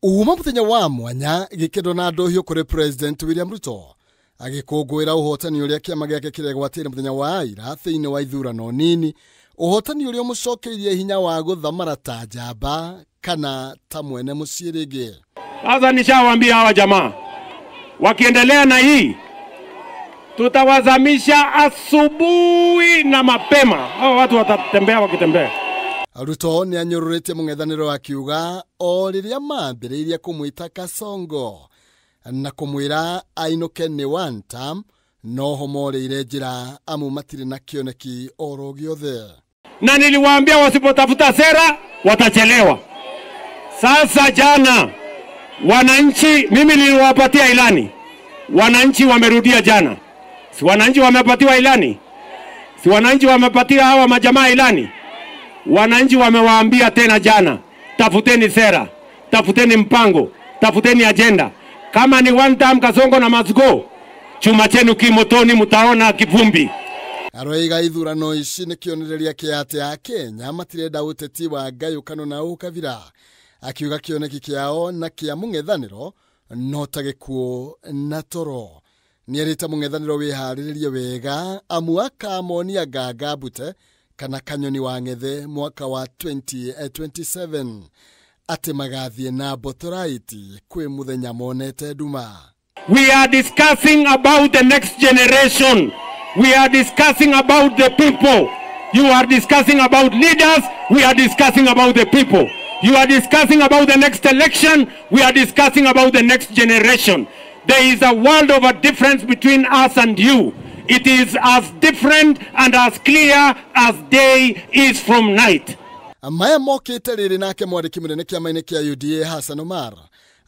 Uma muthenya wa mwanya gikendo na ndohio kuri President William Ruto agikũngũĩra ũhotani ũrĩa kĩama gĩake kĩregwatĩire mũthenya wa ira thĩinĩ wa ithurano nini, ũhotani ũrĩa ũmũcokeirie hinya wa gũthamara ta njamba kana ta mwene mũciĩ rĩngĩ. Sasa nishawaambia hawa jamaa wakiendelea na hii tutawazamisha asubuhi na mapema. Hao watu watatembea wakitembea. Ruto nĩ anyũrũrĩtie mũng'ethanĩro akiuga o rĩrĩa mambĩrĩirie kũmwĩta Kasongo na kũmwĩra ainũke nĩ one term, noho morĩire njĩra amu matirĩ na kĩoneki oro gĩothe. Na niliwaambia wasipotafuta sera watachelewa. Sasa jana wananchi, mimi niliwapatia ilani, wananchi wamerudia jana. Si wananchi wamepatiwa ilani? Si wananchi wamepatia hawa majamaa ilani? Wananchi wamewaambia tena jana, tafuteni sera, tafuteni mpango, tafuteni agenda. Kama ni one time Kasongo na must go, chuma chenu kimotoni, mutaona kivumbi. Aroiga ithurano ici nĩ kĩonereria kĩa atĩ Akenya matirenda ũteti wa ngayũkano na ũkabira, akiuga kĩoneki kĩao na kĩa mũng'ethanĩro no ta gĩkuũ na toro. Nĩerĩte mũng'ethanĩro wĩharĩrĩrie wega amu akamonia nganga mbute kana kanyoni wa ng'ethe mwaka wa 2027 atĩ magathiĩ na mbotoraiti kwĩ mũthenya monete nduma. We are discussing about the next generation. We are discussing about the people. You are discussing about leaders. We are discussing about the people. You are discussing about the next election. We are discussing about the next generation. There is a world of a difference between us and you. It is as different and as clear as day is from night. Maya mokĩte rĩrĩ nake mwandĩki mũnene kĩama-inĩ kĩa UDA Hassan Omar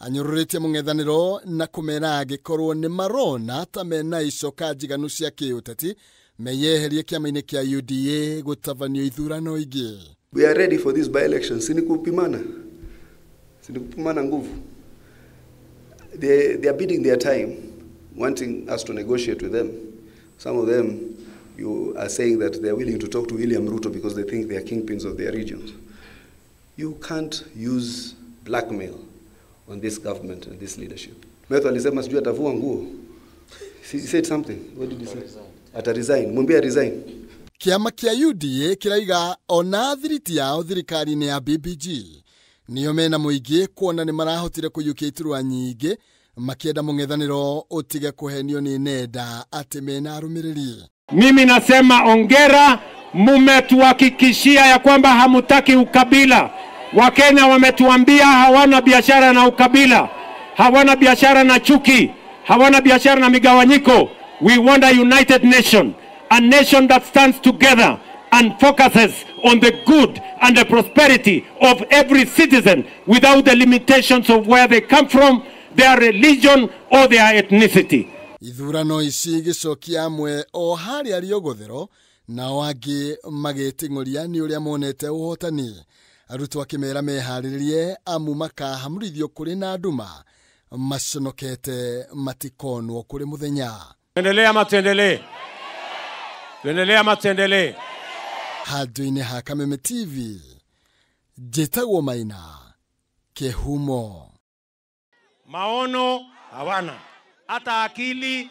anyũrũrĩtie mũng'ethanĩro na kũmera angĩkorwo nĩ marona ta mena icoka njiganu cia kĩũteti meyeherie kĩama-inĩ kĩa UDA gũtabanio ithurano ingĩ. We are ready for this by-election. Si ni kupimana. Si ni kupimana nguvu. They are bidding their time, wanting us to negotiate with them. Some of them, you are saying that they are willing to talk to William Ruto because they think they are kingpins of their regions. You can't use blackmail on this government and this leadership. Methu alisema sijui atavua nguo. He said something. What did he say? Ata resign. Mwambie resign. Kĩama kĩa UDA kĩraiga ona thiriti yao thirikari-inĩ ya BBG nĩo mena mũingĩ kuona nĩ marahotire kũiyũkia iturwa nyingĩ makĩenda mũng'ethanĩro ũtige kũhenio nĩ nenda atĩ mena arũmĩrĩri. Mimi nasema ongera, mumetuhakikishia ya kwamba hamutaki ukabila. Wakenya wametuambia hawana biashara na ukabila, hawana biashara na chuki, hawana biashara na migawanyiko. We want a united nation, a nation that stands together and focuses on the good and the prosperity of every citizen without the limitations of where they come from, their religion or their ethnicity. Ithurano ici gĩcokia amwe o harĩa rĩogothero nao angĩ magĩting'ũria nĩ ũrĩa monete ũhotani. Arutwo akĩmera meharĩrĩrie amu makahamũrithio kũrĩ na nduma maconokete matikonwo kũrĩ mũthenya. Tuendelee ama tuendelee? Tuendelee ama tuendelee? Handũ-inĩ ha Kameme TV, njĩtagwo Maina Kĩhumo. Maono hawana, hata akili